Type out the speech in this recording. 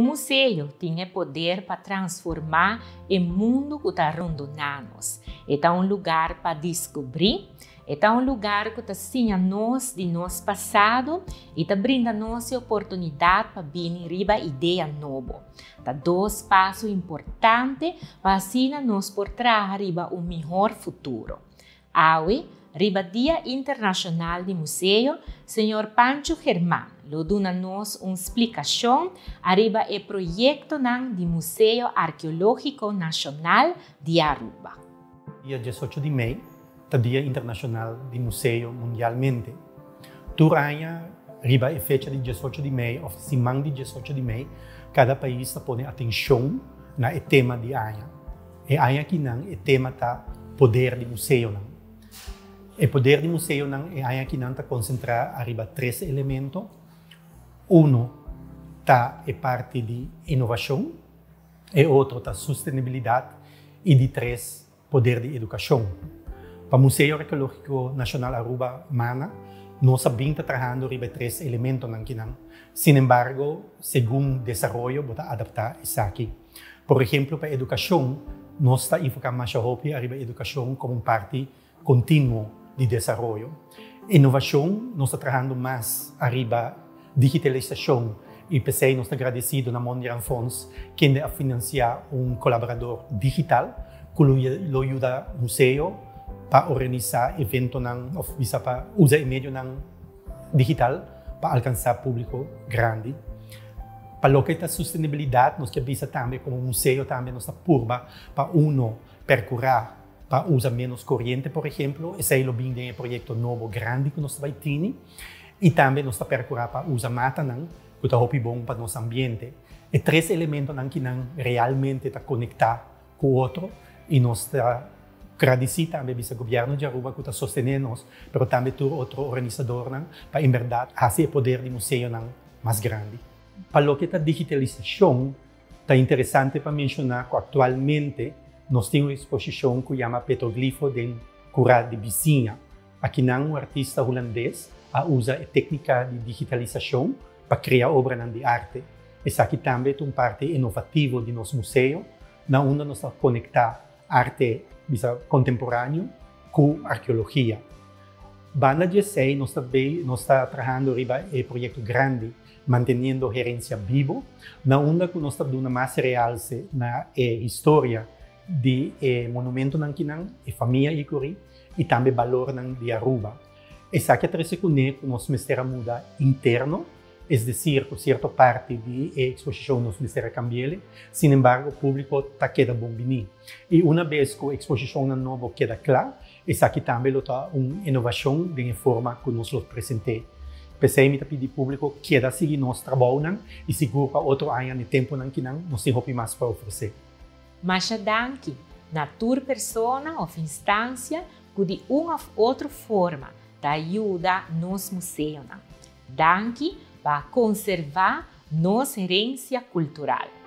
Un museo tin e poder pa transforma e mundo cu ta rondona nos. E ta un lugar pa descubri, e ta un lugar cu ta siña nos di nos pasado y ta brinda nos e oportunidad pa bini riba idea nobo. Ta dos paso importante pa asina nos por traha riba un mihor futuro. Awe, riba Dia Internacional di Museo, Señor Pancho Germán lo duna nos un splicacion ariba e proyectonan di Museo Arqueologico Nacional di Aruba. Dia 18 di mei ta Dia Internacional di Museo mundialmente. Tur aña, riba e fecha di 18 di mei, of siman di 18 di mei, cada pais ta pone atencion na e tema di aña. E aña akinan e tema ta Poder di Museonan. E poder di museonan e aña akinan ta concentra ariba tres elemento. Uno ta e parti di innovacion, e otro ta sostenibilidad y di tres, poder di educacion. Pa Museo Arqueologico Nacional Aruba, MANA, nos a bin ta trahando riba e tres elementonan kinan. Sin embargo, segun desaroyo bo ta adapta esaki. Por ehemplo, pa educacion, nos ta enfoca masha hopi ariba educacion como un parti continuo di desaroyo. Innovacion, nos ta trahando mas ariba digitalisacion y p'esey nos ta agradecido na Mondriaan Fonds, kende a financia un colaborador digital cu lo yuda museo pa organisa eventonan of bisa pa usa e medionan digital pa alcansa publico grandi. Pa loke ta sostenibilidad, nos kier bisa tambe como museo tambe nos ta purba pa uno percura pa usa menos coriente, por ehemplo. Esey lo bin den e proyecto nobo grandi cu nos ta bay tini. Y tambe nos ta percura pa usa matanan cu ta hopi bon pa nos ambiente. E tres elementonan kinan realmente ta conecta cu otro y nos ta gradici tambe bisa gobierno di Aruba cu ta sostene nos, pero tambe tur otro organisadornan pa en berdad haci e poder di museonan mas grandi. Pa loke ta digitalisacion, ta interesante pa menciona cu actualmente nos tin un exposicion cu yama Petroglifo den Cura di Bisiña. Akinan un artista hulandes a usa e tecnica di digitalisacion pa crea obranan di arte. Esaki tambe ta un parti innovativo di nos museo, na unda nos ta conecta arte bisa contemporaneo cu arqueologia. Banda di esey nos ta trahando riba e proyecto grandi Manteniendo Herencia Bibo, na unda cu nos ta duna mas realce na e historia di e monumentonan kinan, e famia Hickory y tambe balornan di Aruba. Esaki a trece cune cu nos mester a muda interno, es decir cu cierto parti di e exposicion nos mester a cambiele, sin embargo publico ta keda bon bini. Y una bes cu exposicionnan nobo keda cla, esaki tambe lo ta un innovacion den e forma cu nos lo presente. P'esey mi ta pidi publico keda sigui nos trabounan y sigur pa otro aña n'e temponan kinan nos tin hopi mas pa ofrece. Masha danki na tur persona of instancia cu di un of otro forma ta yuda nos museonan. Danki pa conserva nos herencia cultural.